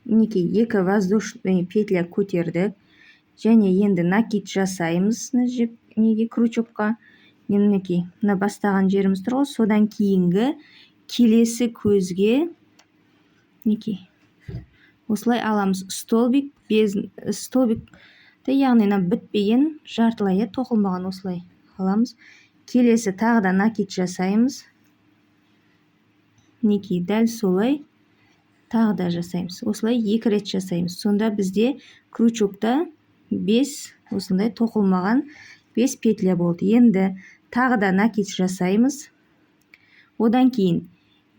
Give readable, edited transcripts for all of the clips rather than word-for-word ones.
Мінекей, екі воздушный петля көтердік. Және енді накид жасаймыз мына жіп неге, крючокқа. Мінекей, мына бастаған жеріміз тұр ғой, содан кейінгі келесі көзге мінекей осылай аламыз. Столбик без столбик, яғни мына бітпеген, жартылай, иә, тоқылмаған, осылай аламыз. Келесі тағы да накид жасаймыз. Мінекей, дәл солай тағы да жасаймыз. Осылай екі рет жасаймыз. Сонда бізде крючокта 5 осындай тоқылмаған 5 петля болды. Енді тағы да накид жасаймыз. Одан кейін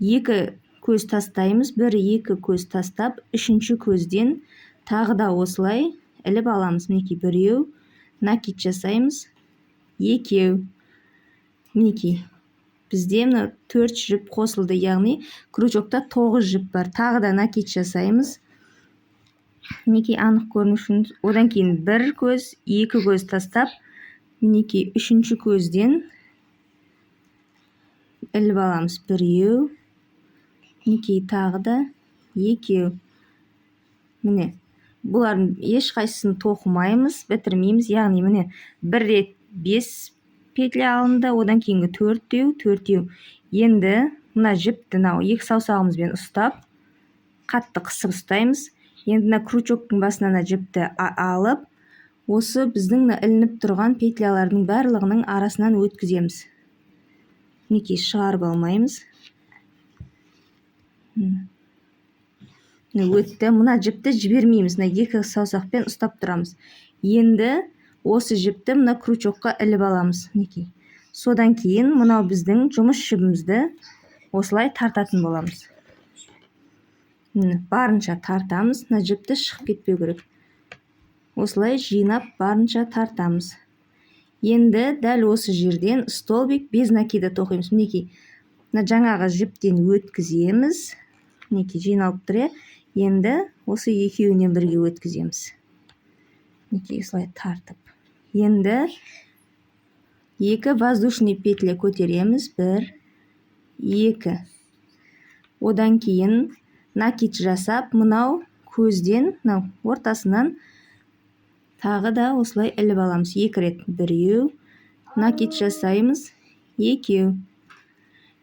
екі көз тастаймыз. Бір, екі көз тастап, үшінші көзден тағы да осылай іліп аламыз. Мінекей, біреу, накид жасаймыз, екеу. Мінекей, бізде мына төрт жіп қосылды, яғни крючокта 9 жіп бар. Тағы да накид жасаймыз. Мінекей, анық көріну үшін. Одан кейін бір көз, екі көз тастап, мінекей, үшінші көзден іліп аламыз. Біреу, мінекей, тағы да екеу. Міне, бұлардың ешқайсысын тоқымаймыз, бітірмейміз. Яғни міне, бір рет 5 петля алынды, одан кейінгі төртеу, төртеу. Енді мына жіпті мынау екі саусағымызбен ұстап, қатты қысып ұстаймыз. Енді мына крючоктың басынан мына жіпті алып, осы біздің мына ілініп тұрған петлялардың барлығының арасынан өткіземіз. Мінекей, шығарып алмаймыз. Міне, өтті. Мына жіпті жібермейміз, мына екі саусақпен ұстап тұрамыз. Енді осы жіпті мына крючокқа іліп аламыз. Мінекей, содан кейін мынау біздің жұмыс жібімізді осылай тартатын боламыз. Міне, барынша тартамыз. Мына жіпті шығып кетпеу керек. Осылай жинап, барынша тартамыз. Енді дәл осы жерден столбик без накида тоқимыз. Мінекей, мына жаңағы жіптен өткіземіз. Мінекей, жиналып тұр, иә. Енді осы екеуінен бірге өткіземіз. Мінекей, осылай тартып. Енді екі воздушный петля көтереміз. Бір, екі. Одан кейін накид жасап, мынау көзден, мынау ортасынан тағы да осылай іліп аламыз. Екі рет. Біреу, накид жасаймыз, екеу.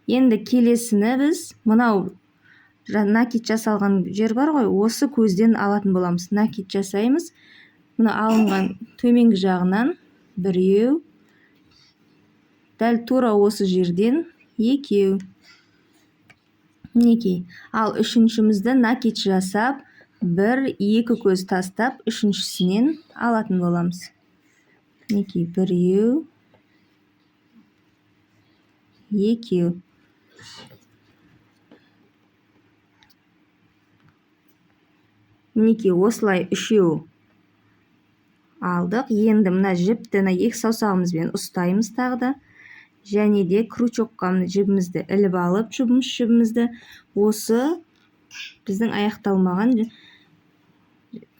Енді келесіні біз мынау накид жасалған жер бар ғой, осы көзден алатын боламыз. Накид жасаймыз. Мына алынған төменгі жағынан біреу, дәл тура осы жерден екеу. Мінекей, ал үшіншімізді накид жасап, бір, екі көз тастап, үшіншісінен алатын боламыз. Мінекей, біреу, екеу. Мінекей, осылай үшеу алдық. Енді мына жіпті мына екі саусағымызбен ұстаймыз тағы да. Және де крючокқа мына жібімізді іліп алып, жұмыс жібімізді осы біздің аяқталмаған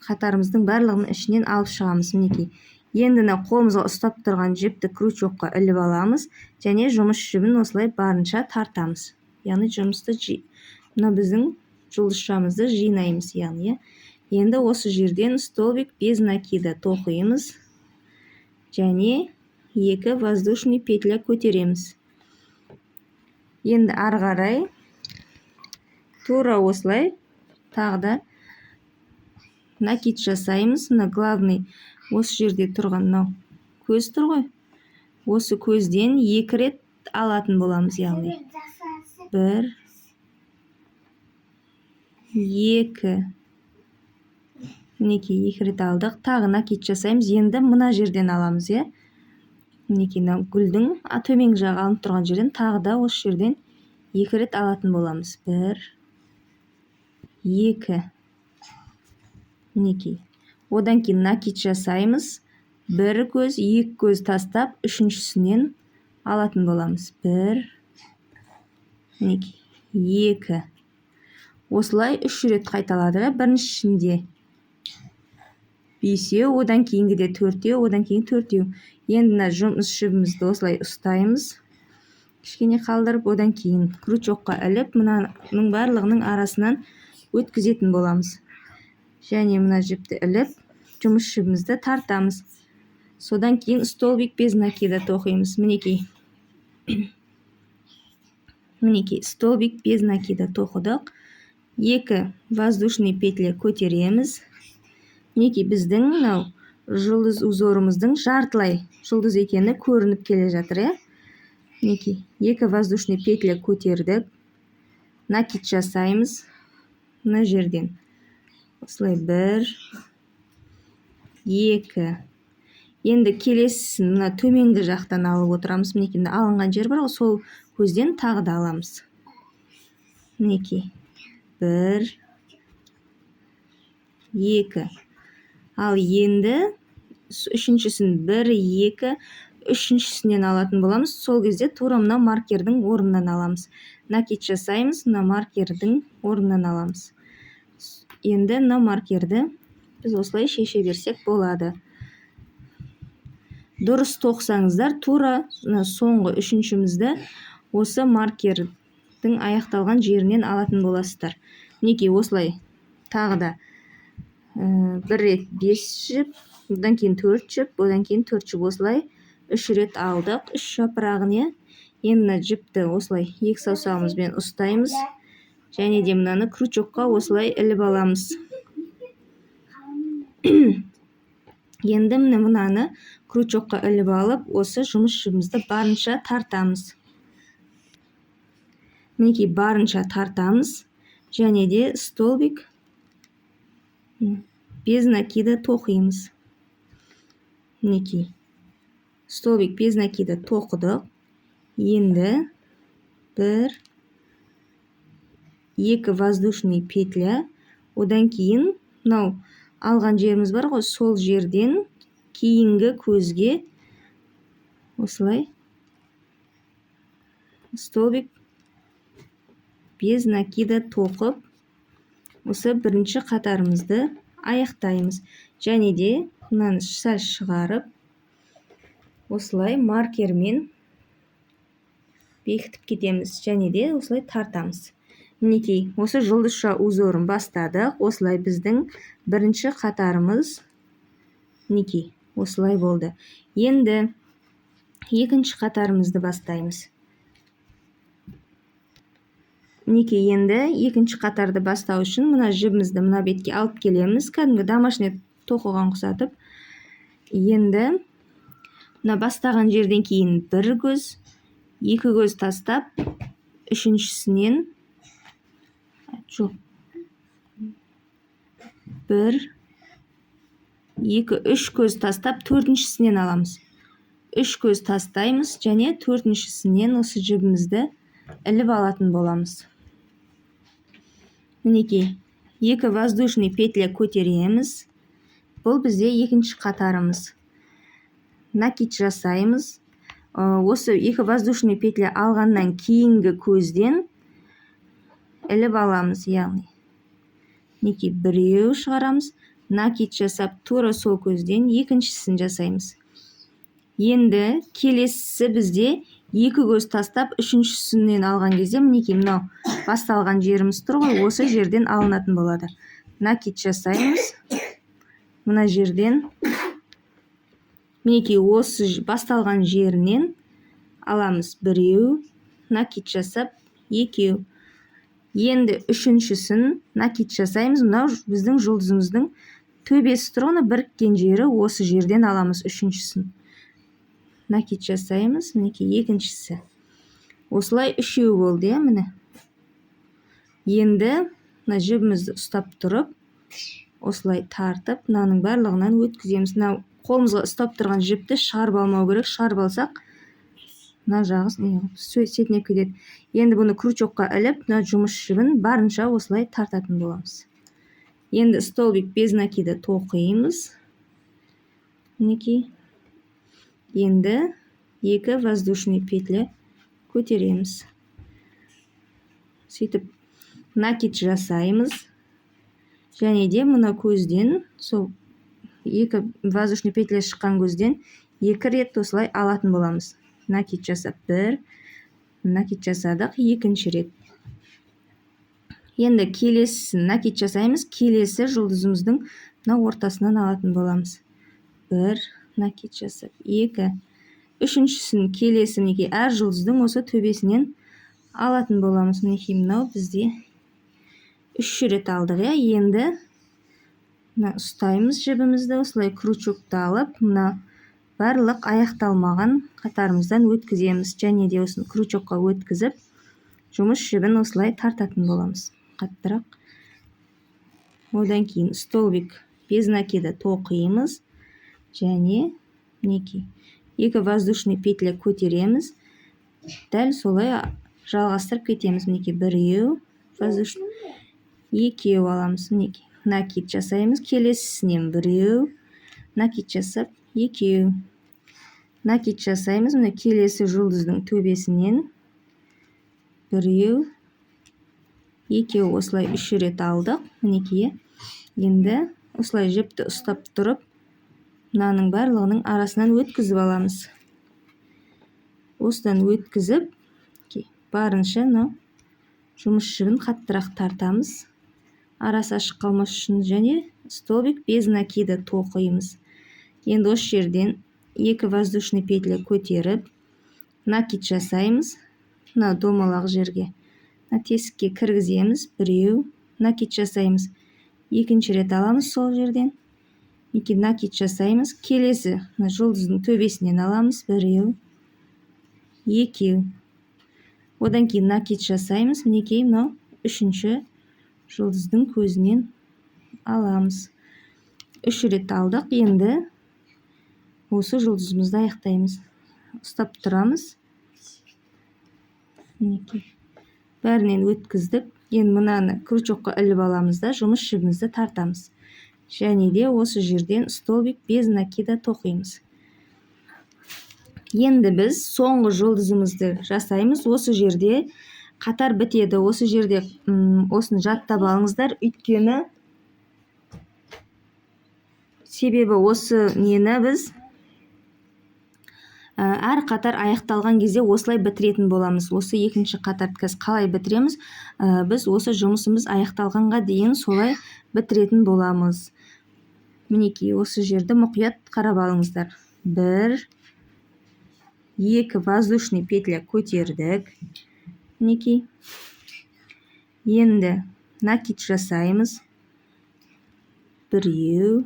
қатарымыздың барлығының ішінен алып шығамыз. Мінекей, енді мына қолымызға ұстап тұрған жіпті крючокқа іліп аламыз және жұмыс жібін осылай барынша тартамыз. Яғни жұмысты мына біздің жұлдызшамызды жинаймыз, яғни, иә. Енді осы жерден столбик без накида тоқимыз және екі воздушный петля көтереміз. Енді ары қарай тура осылай тағы да накид жасаймыз. Мына главный осы жерде тұрған мынау көз тұр ғой, осы көзден екі рет алатын боламыз, яғни бір, екі. Мінекей, екі рет алдық. Тағы накид жасаймыз. Енді мына жерден аламыз, иә. Мінекей, мына гүлдің төменгі жағы алынып тұрған жерден тағы да осы жерден екі рет алатын боламыз. Бір, екі. Мінекей, одан кейін накид жасаймыз. Бір көз, екі көз тастап, үшіншісінен алатын боламыз. Бір, мінекей, екі. Осылай үш рет қайталадық. Біріншісінде бесеу, одан кейінгіде төртеу, одан кейін төртеу. Енді мына жұмыс жібімізді осылай ұстаймыз, кішкене қалдырып, одан кейін крючокқа іліп, мынаның барлығының арасынан өткізетін боламыз. Және мына жіпті іліп, жұмыс жібімізді тартамыз. Содан кейін столбик без накида тоқимыз. Мінекей. Мінекей, столбик без накида тоқыдық. 2 воздушный петля көтереміз. Мінекей, біздің мынау жұлдыз узорымыздың жартылай жұлдыз екені көрініп келе жатыр, иә? Мінекей, 2 воздушный петля көтердік. Накид жасаймыз. Мына жерден осылай 1, 2. Енді келесісін мына төменгі жақтан алып отырамыз. Мінекей, мына алынған жер бар ғой, сол көзден тағы да аламыз. Мінекей, 1, 2. Ал енді үшіншісін 1, 2, үшіншісінен алатын боламыз. Сол кезде тура мына маркердің орнынан аламыз. Накид жасаймыз, мына маркердің орнынан аламыз. Енді мына маркерді біз осылай шеше берсек болады. Дұрыс тоқсаңыздар, тура мына соңғы үшіншімізді осы маркердің аяқталған жерінен алатын боласыздар. Мінекей, осылай тағы да бір рет 5 жіп, одан кейін 4 жіп, одан кейін 4 жіп, осылай 3 рет алдық, 3 жапырағын, иә. Енді мына жіпті осылай екі саусағымызбен ұстаймыз. Және де мынаны крючокқа осылай іліп аламыз. Енді міне мынаны крючокқа іліп алып, осы жұмыс жібімізді барынша тартамыз. Мінекей, барынша тартамыз. Және де столбик без накида тоқимыз. Мінекей, столбик без накида тоқыдық. Енді 1, 2 воздушный петля, одан кейін мынау алған жеріміз бар ғой, сол жерден кейінгі көзге осылай столбик без накида тоқып, осы бірінші қатарымызды аяқтаймыз. Және де мынаны сәл шығарып, осылай маркермен бекітіп кетеміз. Және де осылай тартамыз. Мінекей, осы жұлдызша узорын бастадық. Осылай біздің бірінші қатарымыз мінекей осылай болды. Енді екінші қатарымызды бастаймыз. Мінекей, енді екінші қатарды бастау үшін мына жібімізді мына бетке алып келеміз, кәдімгі домашний тоқыған ұқсатып. Енді мына бастаған жерден кейін бір көз, екі көз тастап, үшіншісінен жоқ, 1, 2, 3 көз тастап, төртіншісінен аламыз. 3 көз тастаймыз және төртіншісінен осы жібімізді іліп алатын боламыз. Мінекей, 2 воздушный петля көтереміз. Бұл бізде екінші қатарымыз. Накид жасаймыз. Осы 2 воздушный петля алғаннан кейінгі көзден іліп аламыз, яғни мінекей біреу шығарамыз, накид жасап, тура сол көзден екіншісін жасаймыз. Енді келесісі бізде 2 көз тастап, үшіншісінен алған кезде мінекей мынау басталған жеріміз тұр ғой, осы жерден алынатын болады. Накид жасаймыз. Мына жерден мінекей осы басталған жерінен аламыз біреу, накид жасап екеу. Енді үшіншісін накид жасаймыз. Мынау біздің жұлдызымыздың төбесі тұр ғой, біріккен жері, осы жерден аламыз үшіншісін. Накид жасаймыз, мінекей екіншісі. Осылай үшеу болды, иә, міне. Енді мына жібімізді ұстап тұрып, осылай тартып, мынаның барлығынан өткіземіз. Мынау қолымызға ұстап тұрған жіпті шығарып алмау керек. Шығарып алсақ, мына жағы сетінеп кетеді. Енді бұны крючокқа іліп, мына жұмыс жібін барынша осылай тартатын боламыз. Енді столбик без накида тоқимыз. Мінекей. Енді 2 воздушный петля көтереміз. Сөйтіп накид жасаймыз. Және де мына көзден, сол 2 воздушный петля шыққан көзден 2 рет осылай алатын боламыз. Накид жасап 1, накид жасадық екінші рет. Енді келесісін накид жасаймыз. Келесі жұлдызымыздың мына ортасынан алатын боламыз. Бір накид жасап, екі, үшіншісін келесі, мінекей, әр жұлдыздың осы төбесінен алатын боламыз. Мінекей, мынау бізде үш рет алдық, иә. Енді мына ұстаймыз жібімізді, осылай крючокты алып, мына барлық аяқталмаған қатарымыздан өткіземіз. Және де осыны крючокқа өткізіп, жұмыс жібін осылай тартатын боламыз қаттырақ. Одан кейін столбик без накида тоқимыз және, мінекей, екі воздушный петля көтереміз. Дәл солай жалғастырып кетеміз. Мінекей, біреу воздушный, екеу аламыз. Мінекей, накид жасаймыз. Келесісінен біреу накид жасап, екеу накид жасаймыз. Міне, келесі жұлдыздың төбесінен біреу, екеу, осылай үш рет алдық. Мінекей, енді осылай жіпті ұстап тұрып, мынаның барлығының арасынан өткізіп аламыз. Осыдан өткізіп, барынша мынау жұмыс жібін қаттырақ тартамыз, арасы ашық қалмас үшін. Және столбик без накида тоқимыз. Енді осы жерден екі воздушный петля көтеріп, накид жасаймыз. Мына домалақ жерге, мына тесікке кіргіземіз. Біреу накид жасаймыз, екінші рет аламыз сол жерден. Мінекей, накид жасаймыз. Келесі мына жұлдыздың төбесінен аламыз. Біреу, екеу. Одан кейін накид жасаймыз. Мінекей, мынау үшінші жұлдыздың көзінен аламыз. Үш рет алдық. Енді осы жұлдызымызды аяқтаймыз. Ұстап тұрамыз. Мінекей, бәрінен өткіздік. Енді мынаны крючокқа іліп аламыз да, жұмыс жібімізді тартамыз. Және де осы жерден столбик без накида тоқимыз. Енді біз соңғы жұлдызымызды жасаймыз. Осы жерде қатар бітеді. Осы жерде осыны жаттап алыңыздар, өйткені, себебі осы нені біз әр қатар аяқталған кезде осылай бітіретін боламыз. Осы екінші қатарды қазір қалай бітіреміз, біз осы жұмысымыз аяқталғанға дейін солай бітіретін боламыз. Мінекей, осы жерді мұқият қарап алыңыздар. Бір, екі воздушный петля көтердік. Мінекей, енді накид жасаймыз. Біреу,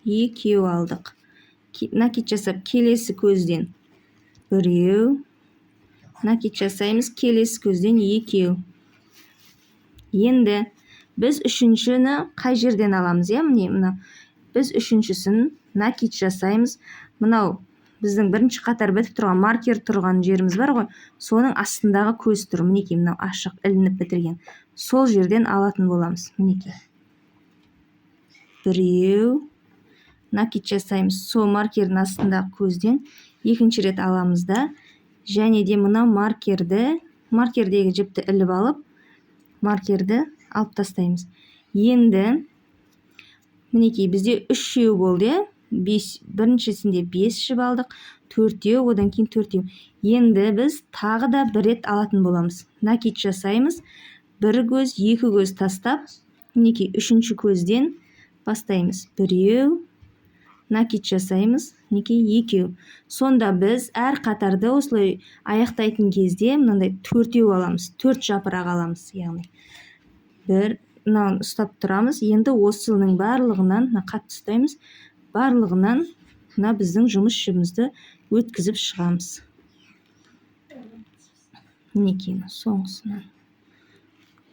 екеу алдық. Накид жасап, келесі көзден біреу накид жасаймыз, келесі көзден екеу. Енді біз үшіншіні қай жерден аламыз, иә? Міне, мына біз үшіншісін накид жасаймыз. Мынау біздің бірінші қатар бітіп тұрған маркер тұрған жеріміз бар ғой, соның астындағы көз тұр. Мінекей, мынау ашық ілініп бітірген, сол жерден алатын боламыз. Мінекей, біреу накид жасаймыз. Сол маркердің астындағы көзден екінші рет аламыз да, және де мына маркерді, маркердегі жіпті іліп алып, маркерді алып тастаймыз. Енді, мінекей, бізде үшеу болды, иә. Бес, біріншісінде бес жіп алдық, төртеу, одан кейін төртеу. Енді біз тағы да бір рет алатын боламыз. Накид жасаймыз. Бір көз, екі көз тастап, мінекей, үшінші көзден бастаймыз. Біреу накид жасаймыз, мінекей, екеу. Сонда біз әр қатарды осылай аяқтайтын кезде мынандай төртеу аламыз, төрт жапырақ аламыз. Яғни бір мынаны ұстап тұрамыз. Енді осының барлығынан мына қатты ұстаймыз, барлығынан мына біздің жұмыс жібімізді өткізіп шығамыз. Мінекей, соңғысынан.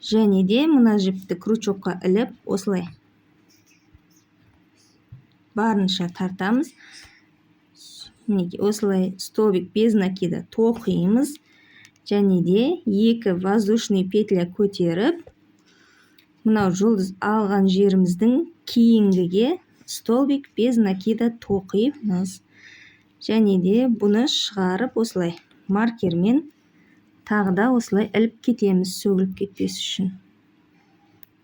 Және де мына жіпті крючокқа іліп, осылай барынша тартамыз. Мінекей, осылай столбик без накида тоқимыз. Және де екі воздушный петля көтеріп, мынау жұлдыз алған жеріміздің кейінгіге столбик без накида тоқимыз. Және де бұны шығарып, осылай маркермен тағы да осылай іліп кетеміз, сөгіліп кетпес үшін.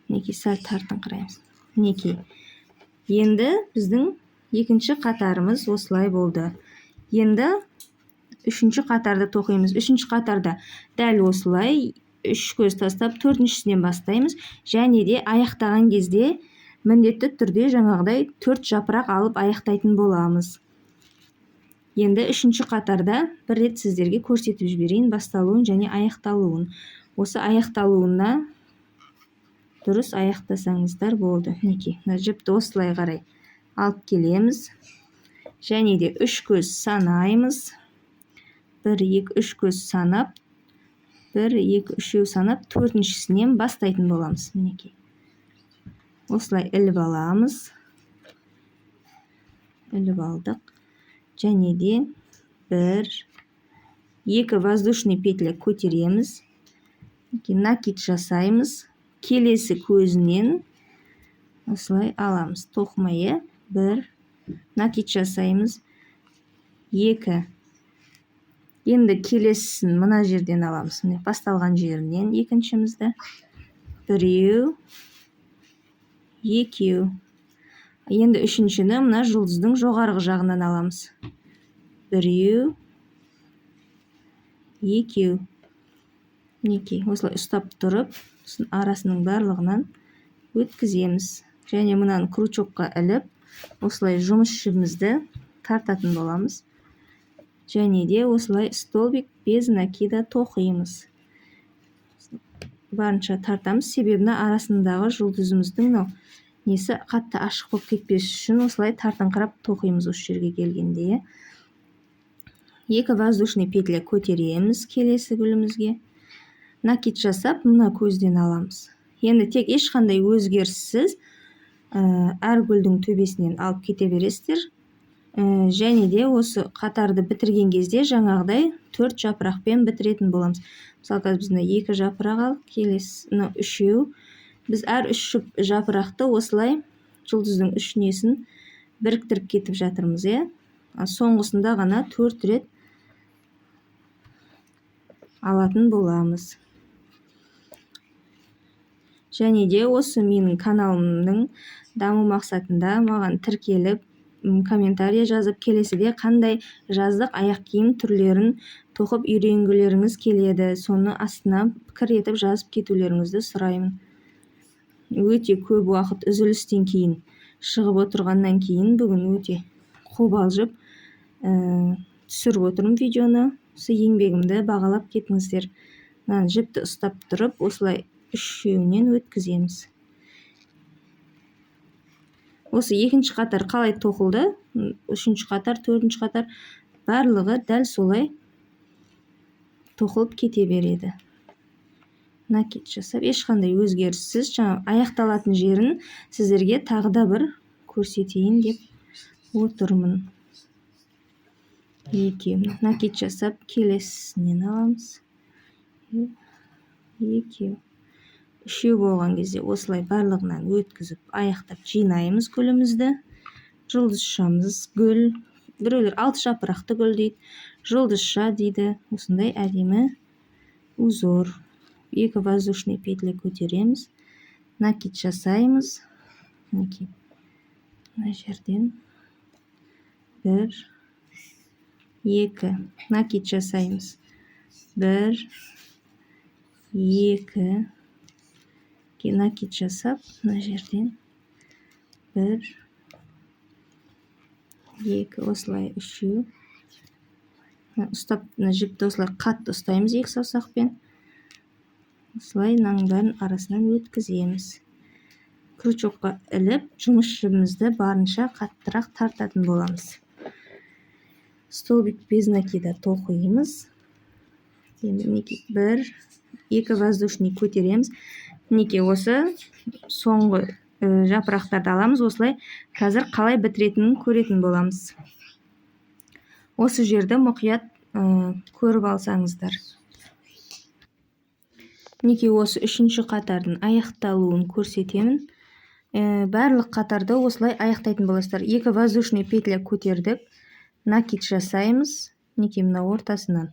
Мінекей, сәл тартыңқыраймыз. Мінекей, енді біздің екінші қатарымыз осылай болды. Енді үшінші қатарды тоқимыз. Үшінші қатарда дәл осылай. Үш көз тастап, төртіншісінен бастаймыз. Және де аяқтаған кезде міндетті түрде жаңағыдай төрт жапырақ алып аяқтайтын боламыз. Енді үшінші қатарда бір рет сіздерге көрсетіп жіберейін басталуын және аяқталуын. Осы аяқталуына дұрыс аяқтасаңыздар болды. Мінекей, мына жіпті осылай қарай алып келеміз. Және де үш көз санаймыз. 1, 2, 3 көз санап, 1, 2, 3 санап, төртіншісінен бастайтын боламыз. Мінекей. Осылай іліп аламыз. Іліп алдық. Және де 1, 2 воздушный петля көтереміз. Накид жасаймыз. Келесі көзінен осылай аламыз. Тоқымай, 1, накид жасаймыз. 2. Енді келесісін мына жерден аламыз. Міне, басталған жерінен екіншімізді. 1, 2. Енді үшіншіні мына жұлдыздың жоғарғы жағынан аламыз. 1, 2. Мінекей, осылай ұстап тұрып, сосын арасының барлығынан өткіземіз. Және мынаны крючокқа іліп, осылай жұмыс жібімізді тартатын боламыз. Және де осылай столбик без накида тоқимыз. Барынша тартамыз, себебі мына арасындағы жұлдызымыздың мынау несі қатты ашық болып кетпес үшін осылай тартыңқырап тоқимыз осы жерге келгенде. 2 воздушный петля көтереміз келесі гүлімізге. Накид жасап, мына көзден аламыз. Енді тек ешқандай өзгеріссіз әр гүлдің төбесінен алып кете бересіздер. Және де осы қатарды бітірген кезде жаңағыдай 4 жапырақпен бітіретін боламыз. Мысалы, қазір біз мына 2 жапырақ алдық, келесі мына 3. Біз әр 3 жапырақты осылай жұлдыздың үш несін біріктіріп кетіп жатырмыз, иә. Соңғысында ғана 4 рет алатын боламыз. Және де осы менің каналымның даму мақсатында маған тіркеліп, комментарий жазып, келесіде қандай жаздық аяқ киім түрлерін тоқып үйренгілеріңіз келеді, соны астына пікір етіп жазып кетулеріңізді сұраймын. Өте көп уақыт үзілістен кейін шығып отырғаннан кейін бүгін өте қобалжып түсіріп отырмын видеоны. Осы еңбегімді бағалап кетіңіздер. Мынаны жіпті ұстап тұрып, осылай үшеуінен өткіземіз. Осы екінші қатар қалай тоқылды, үшінші қатар, төртінші қатар барлығы дәл солай тоқылып кете береді. Накид жасап, ешқандай өзгеріссіз жаңа аяқталатын жерін сіздерге тағы да бір көрсетейін деп отырмын. 2 накид жасап, келесісінен аламыз. 2. Үшеу болған кезде осылай барлығынан өткізіп, аяқтап жинаймыз гүлімізді. Жұлдызшамыз гүл, біреулер 6 жапырақты гүл дейді, жұлдызша дейді. Осындай әдемі узор. 2 воздушный петля көтереміз, накид жасаймыз. Мінекей, мына жерден 1, 2 накид жасаймыз. 1, 2 накид жасап, мына жерден 1, 2 осылай үшеу ұстап, мына жіпті осылай қатты ұстаймыз екі саусақпен. Осылай мынаның бәрін арасынан өткіземіз. Крючокқа іліп, жұмыс жібімізді барынша қаттырақ тартатын боламыз. Столбик без накида тоқимыз. Енді мінекей 1, 2 воздушный көтереміз. Мінекей осы соңғы жапырақтарды аламыз. Осылай қазір қалай бітіретінін көретін боламыз. Осы жерді мұқият көріп алсаңыздар. Мінекей осы үшінші қатардың аяқталуын көрсетемін. Барлық қатарды осылай аяқтайтын боласыздар. 2 воздушный петля көтердік, накид жасаймыз. Мінекей мына ортасынан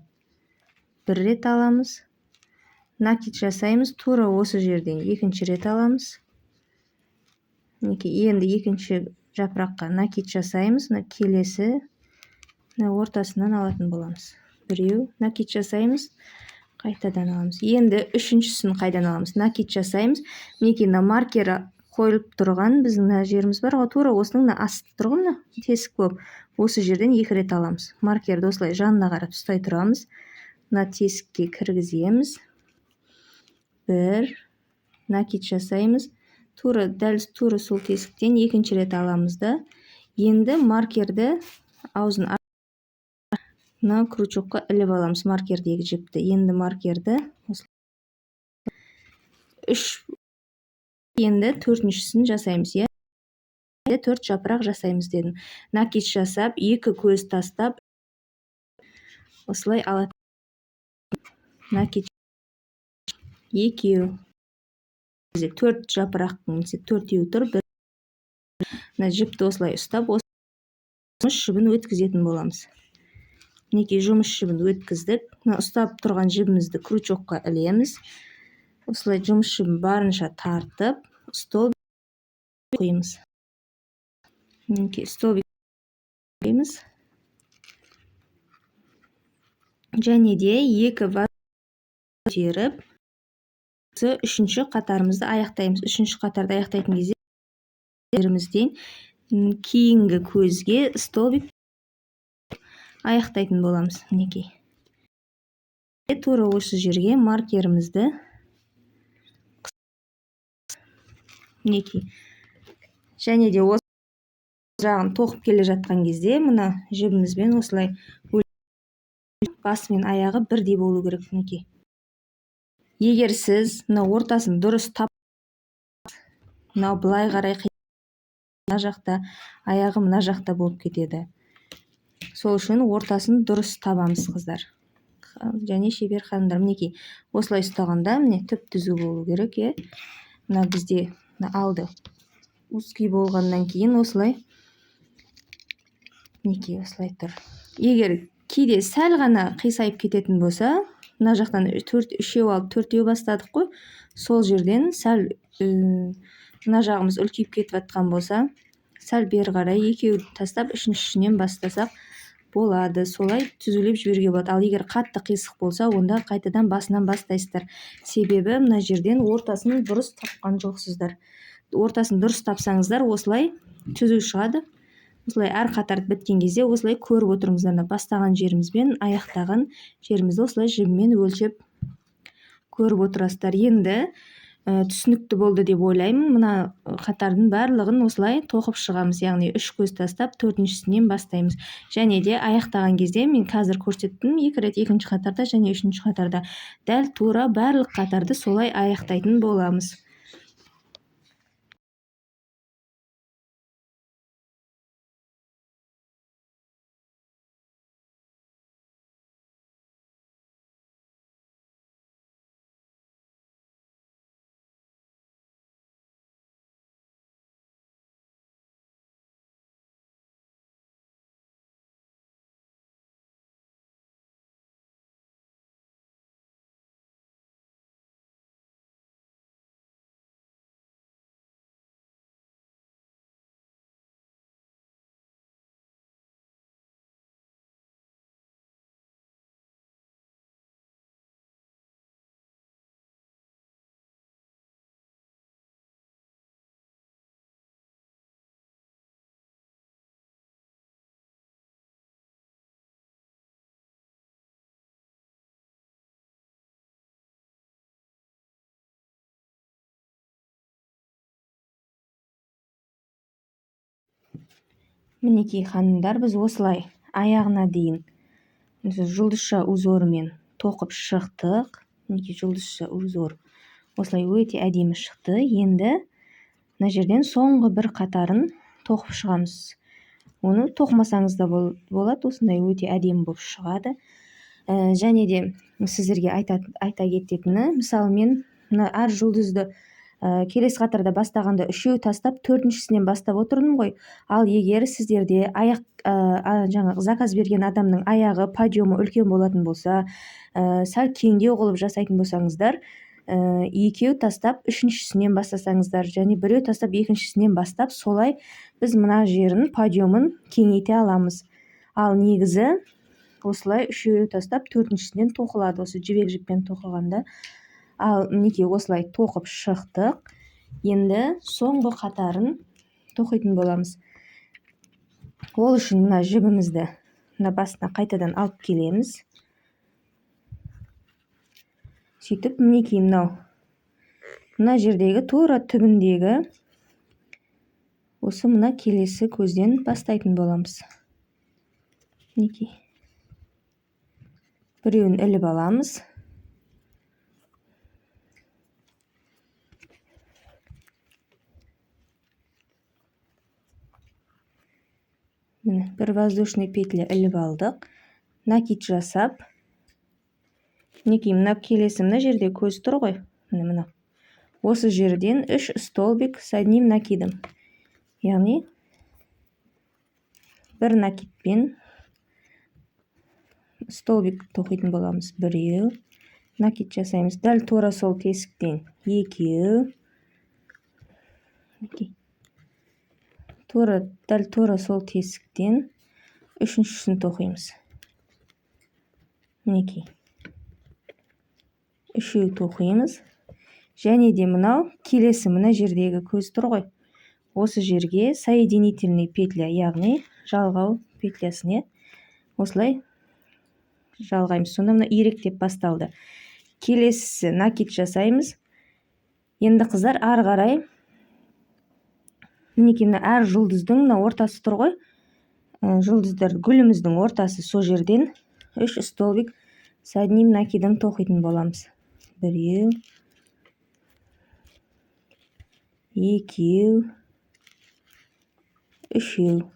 бір рет аламыз. Накид жасаймыз, тура осы жерден екінші рет аламыз. Мінекей енді екінші жапыраққа накид жасаймыз. Мына келесі мына ортасынан алатын боламыз. Біреу накид жасаймыз. Қайтадан аламыз. Енді үшіншісін қайдан аламыз? Накид жасаймыз. Мінекей, мына маркері қойылып тұрған біздің мына жеріміз бар ғой, тура осының мына асты тұр ғой, мына тесік болып. Осы жерден 2 рет аламыз. Маркерді осылай жанына қарап ұстай тұрамыз. Мына тесікке кіргіземіз. 1 накид жасаймыз. Тура дәл тура сол тесіктен екінші рет аламыз да. Енді маркерді аузын мына крючокқа іліп аламыз, маркердегі жіпті. Енді маркерді осылай 3, енді төртіншісін жасаймыз, иә? 4 жапырақ жасаймыз дедім. Накид жасап, 2 көз тастап, осылай алады. Накид екеу. Бізде 4 жапырақтың төртеуі тұр. Бір мына жіпті осылай ұстап, жұмыс жібін өткізетін боламыз. Мінекей, жұмыс жібін өткіздік. Мына ұстап тұрған жібімізді крючокқа ілеміз. Осылай жұмыс жібін барынша тартып, столбик қоямыз. Мінекей, столбик қоямыз. Және де 2 көтеріп, үшінші қатарымызды аяқтаймыз. Үшінші қатарды аяқтайтын кезде жерімізден кейінгі көзге столбик аяқтайтын боламыз. Мінекей. Тура осы жерге маркерімізді мінекей. Және де осы жағын тоқып келе жатқан кезде мына жібімізбен осылай басы мен аяғы бірдей болу керек. Мінекей. Егер сіз мына ортасын дұрыс тап, мынау былай қарай мына жақта, аяғы мына жақта болып кетеді. Сол үшін ортасын дұрыс табамыз, қыздар. Және шебер ханымдар, мінекей, осылай ұстағанда міне түп түзу болу керек, е? Мына бізде мына алды узкий болғаннан кейін осылай мінекей осылай тұр. Егер кейде сәл ғана қисайып кететін болса, мына жақтан үшеу алып төртеу бастадық қой, сол жерден сәл мына жағымыз үлкейіп кетіп жатқан болса, сәл бері қарай екеу тастап үшіншісінен бастасақ болады. Солай түзулеп жіберуге болады. Ал егер қатты қисық болса, онда қайтадан басынан бастайсыздар. Себебі мына жерден ортасын дұрыс тапқан жоқсыздар. Ортасын дұрыс тапсаңыздар, осылай түзу шығады. Осылай әр қатарды біткен кезде осылай көріп отырыңыздар. Мына бастаған жерімізбен аяқтаған жерімізді осылай жібімен өлшеп көріп отырасыздар. Енді түсінікті болды деп ойлаймын. Мына қатардың барлығын осылай тоқып шығамыз, яғни 3 көз тастап төртіншісінен бастаймыз. Және де аяқтаған кезде мен қазір көрсеттім 2 рет, екінші қатарда және үшінші қатарда дәл тура барлық қатарды солай аяқтайтын боламыз. Мінекей, ханымдар, біз осылай аяғына дейін жұлдызша узорымен тоқып шықтық. Мінекей, жұлдызша узор осылай өте әдемі шықты. Енді мына жерден соңғы бір қатарын тоқып шығамыз. Оны тоқымасаңыз да болады, осындай өте әдемі болып шығады. Және де сіздерге айта кететіні, мысалы мен мына әр жұлдызды келесі қатарда бастағанда үшеу тастап төртіншісінен бастап отырдым ғой. Ал егер сіздерде жаңағы заказ берген адамның аяғы подъемы үлкен болатын болса, сәл кеңдеу қылып жасайтын болсаңыздар, екеу тастап үшіншісінен бастасаңыздар және біреу тастап екіншісінен бастап, солай біз мына жерін подъемын кеңейте аламыз. Ал негізі Осылай үшеуі тастап, төртіншісінен тоқылады, осы жібек жіппен тоқығанда. Ал мінекей осылай тоқып шықтық. Енді соңғы қатарын тоқитын боламыз. Ол үшін мына жібімізді мына басына қайтадан алып келеміз. Сөйтіп мінекей мынау мына жердегі тура түбіндегі осы мына келесі көзден бастайтын боламыз. Мінекей біреуін іліп аламыз. Міне бір воздушный петля іліп алдық. Накид жасап, мінекей мына келесі мына жерде көз тұр ғой. Міне мына. Осы жерден 3 столбик с одним накидом. Яғни бір накидпен столбик тоқитын боламыз. Біреу накид жасаймыз. Дәл тура сол тесіктен екеу. Мінекей. Дәл тура сол тесіктен үшіншісін тоқимыз. Мінекей. Үшеу тоқимыз. Және де мынау келесі мына жердегі көз тұр ғой. Осы жерге соединительный петля, яғни жалғау петлясіне осылай жалғаймыз. Сонда мына иректеп басталды. Келесісі накид жасаймыз. Енді қыздар ары қарай мінекей мына әр жұлдыздың мына ортасы тұр ғой. Жұлдыздар гүліміздің ортасы, сол жерден 3 столбик с одним накидом тоқитын боламыз. Біреу, екеу, үшеу.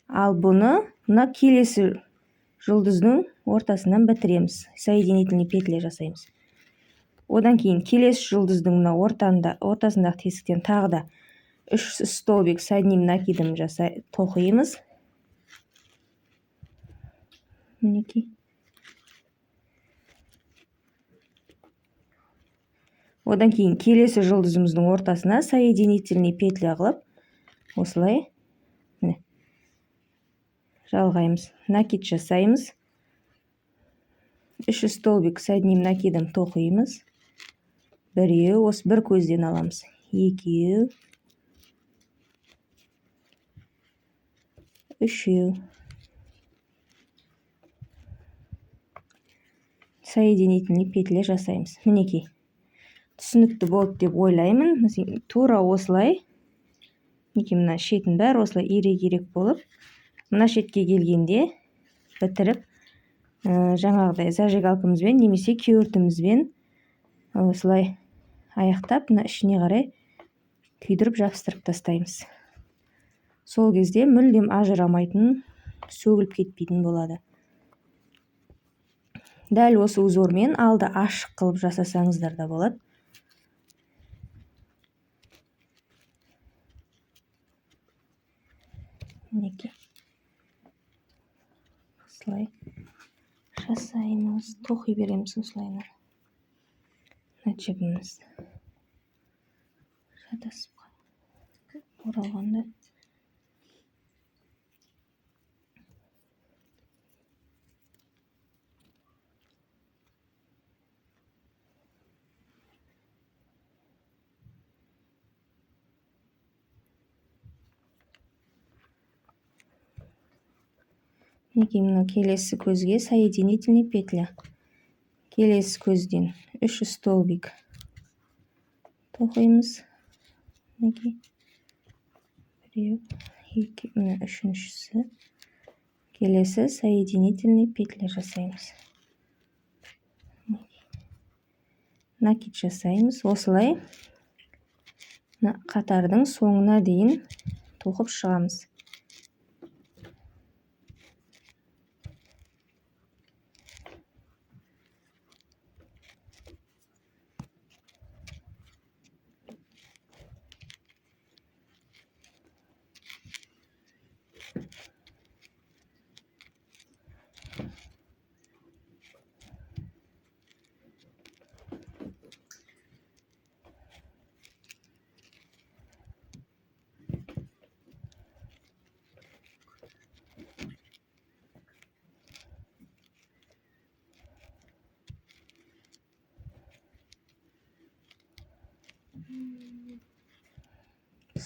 Ал бұны мына келесі жұлдыздың ортасынан бітіреміз. Соединительный петля жасаймыз. Одан кейін келесі жұлдыздың мына ортасындағы тесіктен тағы да 3 столбик с одним накидом тоқимыз. Мінекей. Одан кейін келесі жұлдызымыздың ортасына соединительный петля қылып осылай міне жалғаймыз. Накид жасаймыз. 3 столбик с одним накидом тоқимыз. Біреу, осы бір көзден аламыз. Екеу, үшеу. Соединительный петля жасаймыз. Мінекей. Түсінікті болды деп ойлаймын. Тура осылай. Мінекей мына шетін бәрі осылай ирек-ирек болып, мына шетке келгенде бітіріп, жаңағыдай зажигалкамызбен немесе кеуіртімізбен осылай аяқтап, мына ішіне қарай күйдіріп жабыстырып тастаймыз. Сол кезде мүлдем ажырамайтын, сөгіліп кетпейтін болады. Дәл осы узормен алды ашық қылып жасасаңыздар да болады. Мінекей. Осылай жасаймыз, тоқи береміз осылай. Мына жібіміз шатасып оралғанда. Мінекей мына келесі көзге соединительный петля. Келесі көзден 3 столбик тоқимыз. Мінекей. Біреу, екі, мына үшіншісі. Келесі соединительный петля жасаймыз. Накид жасаймыз. Осылай мына қатардың соңына дейін тоқып шығамыз.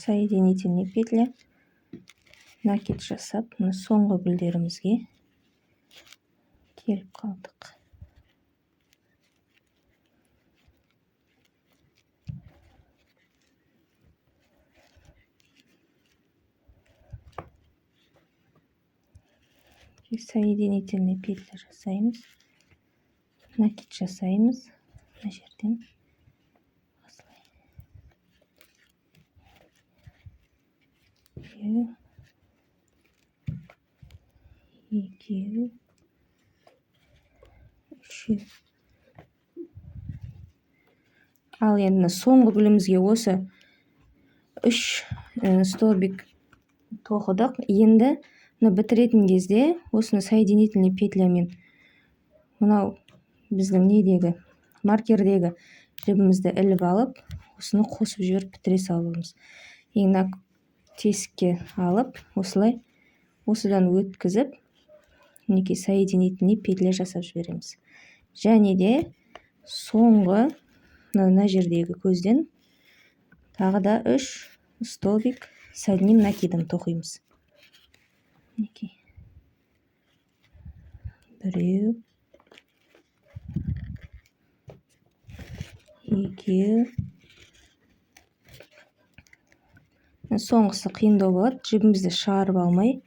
Соединительный петля, накид жасап, мына соңғы гүлдерімізге келіп қалдық. Соединительный петля жасаймыз, накид жасаймыз. Мына жерден осылай. Біреу, екеу, үшеу. Ал енді соңғы гүлімізге осы 3 столбик тоқыдық. Енді мына бітіретін кезде осыны соединительный петлямен мынау біздің недегі маркердегі жібімізді іліп алып, осыны қосып жіберіп бітіре саламыз. Ең мына тесікке алып, осылай осыдан өткізіп, мінекей соединительный петля жасап жібереміз. Және де соңғы мына жердегі көзден тағы да 3 столбик с одним накидом тоқимыз. Мінекей. Біреу, екеу. Соңғысы қиындау болады. Жібімізді шығарып алмай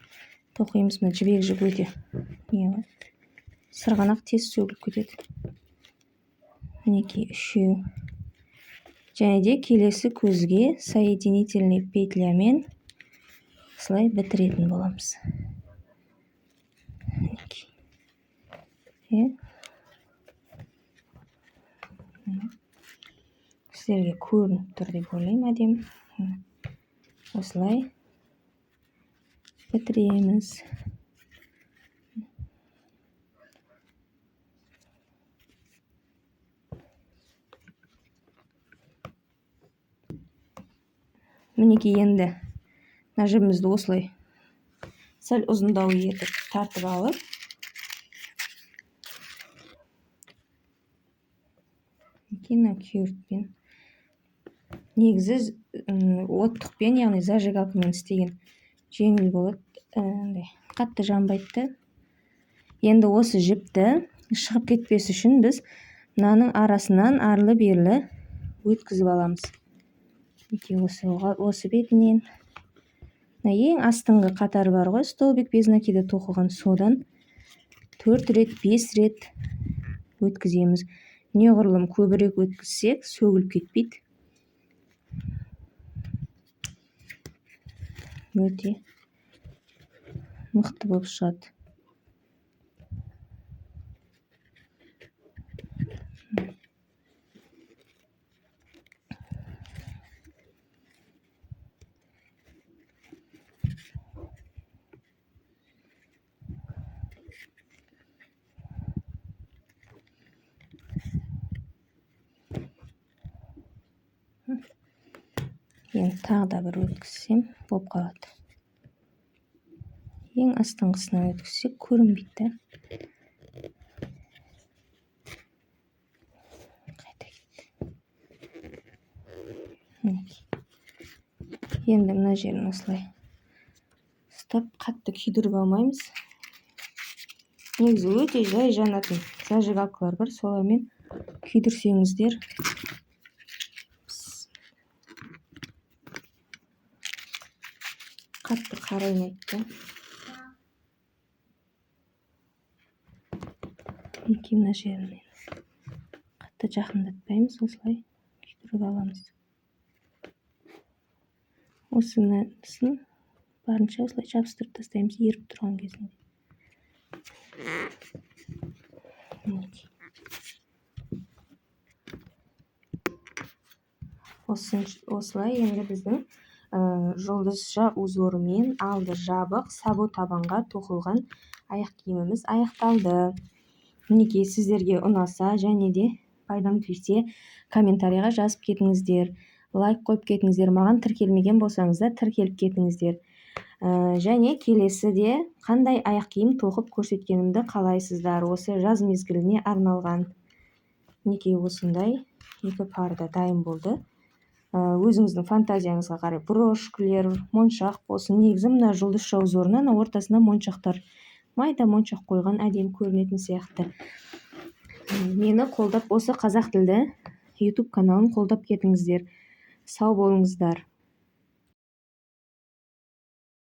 тоқимыз. Мына жібек жіп өте не ғой, сырғанақ тез сөгіліп кетеді. Мінекей үшеу. Және де келесі көзге соединительный петлямен осылай бітіретін боламыз. Мінекей. Сіздерге көрініп тұр деп ойлаймын, әдемі. Осылай бітіреміз. Мінекей енді мына жібімізді осылай сәл ұзындау етіп тартып алып, мінекей мына күйіртпен, негізі оттықпен, яғни зажигалкамен істеген жеңіл болады, андай қатты жанбайды да. Енді осы жіпті шығып кетпес үшін біз мынаның арасынан арлы-берлі өткізіп аламыз. Мінекей осы бетінен мына ең астыңғы қатар бар ғой, столбик без накида тоқыған, содан 4 рет, 5 рет өткіземіз. Неғұрлым көбірек өткізсек, сөгіліп кетпейді. Өте мықты болып шығады. Енді тағы да бір өткізсем болып қалады. Ең астыңғысынан өткізсек көрінбейді да. Қайта кетті. Мінекей. Енді мына жерін осылай ұстап қатты күйдіріп алмаймыз. Негізі өте жай жанатын зажигалкалар бар, солармен күйдірсеңіздер қатты қараймайды да. Мінекей мына жерін қатты жақындатпаймыз, осылай күйдіріп аламыз. Осынысын барынша осылай жабыстырып тастаймыз еріп тұрған кезінде. Мінекей. Осылай енді біздің жұлдызша узорымен алды жабық сабо табанға тоқылған аяқ киіміміз аяқталды. Мінекей сіздерге ұнаса және де пайдам тисе комментарийға жазып кетіңіздер, лайк қойып кетіңіздер, маған тіркелмеген болсаңыздар тіркеліп кетіңіздер. Және келесіде қандай аяқ киім тоқып көрсеткенімді қалайсыздар, осы жаз мезгіліне арналған. Мінекей осындай екі пар да дайын болды. Өзіңіздің фантазияңызға қарай брошкілер, моншақ болсын. Негізі мына жұлдызша узорына ана ортасына моншақтар, майда моншақ қойған әдемі көрінетін сияқты. Мені қолдап, осы қазақ тілді YouTube каналын қолдап кетіңіздер. Сау болыңыздар.